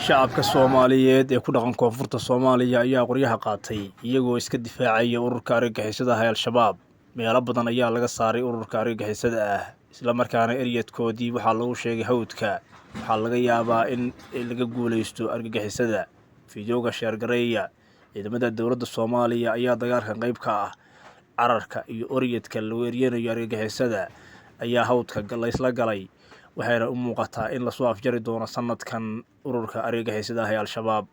Shacabka Soomaaliyeed ee ku dhaqan koonfurta Soomaaliya ayaa qoryaha qaatay iyagoo iska difaacaya ururka argagixisada ah ee Al-Shabaab. Meelo badan ayaa laga saaray ururka argagixisada ah, isla markaana eryadkoodii waxaa lagu sheegay hawdka. Waxaa laga yaabaa in laga guuleysto argagixisada. Fiidiyowga sheergareeya. Ciidamada dowladda Soomaaliya ayaa dagaalkan qayb ka ah. Cararka iyo oryadka lagu eryanayo argagixisada ayaa hawdka laysla galay, waxayna u muuqataa in lasoo afjari doono sanadkan ururka argagixisada ah ee Al-Shabaab.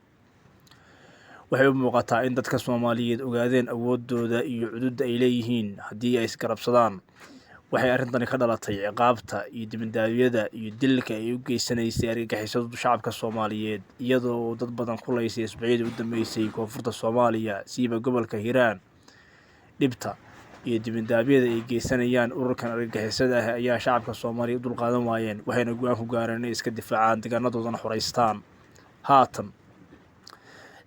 Waxay u muuqataa in dadka Soomaaliyeed ogaadeen awoodooda iyo cududda ay leeyihiin haddii ay isgarabsadaan. Waxay arrintani ka dhalatay ciqaabta iyo dibindaabiyada iyo dilka ay u geysanaysay argagixisadu shacabka Soomaaliyeed, iyadoo dad badan ku laysay isbuucyadii u dambeysay koonfurta Soomaaliya, siiba gobolka Hiiraan. Dhibta iyo dibindaabiyada ay geysanayaan ururkan argagixisada ah ayaa shacabka Soomaaliya u dulqaadan waayeen, waxayna go'aan ku gaareen inay iska difaacaan, deegaanadoodana xoreystaan. Haatan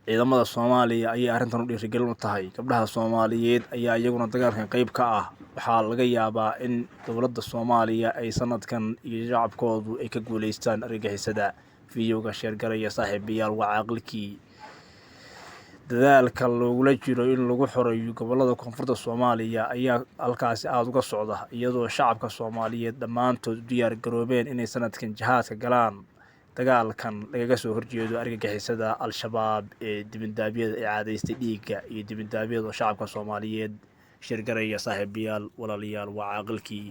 ciidamada Soomaaliya ayay arrintan u dhiirigelin u tahay. Gabdhaha Soomaaliyeed ayaa iyaguna dagaalkan qayb ka ah. Waxaa laga yaabaa in dowladda Soomaaliya ay sanadkan iyo shacabkoodu ay ka guuleystaan argagixisada. Fiidiyowga sheergaraya saaxiibayaal, waa caaqilkii. Dadaalka loogula jiro in lagu xoreeyo gobolada koonfurta Soomaaliya ayaa halkaasi aada uga socda, iyadoo shacabka Soomaaliyeed dhammaantood u diyaar garoobeen inay sanadkan jihaadka galaan dagaalkan lagaga soo horjeedo argagixisada Al-Shabaab ee dibindaabyada ee caadaystay dhiigga iyo dibindaabyada shacabka Soomaaliyeed. Shirgaraya saaxiibayaal, walaalayaal, waa caaqilkii.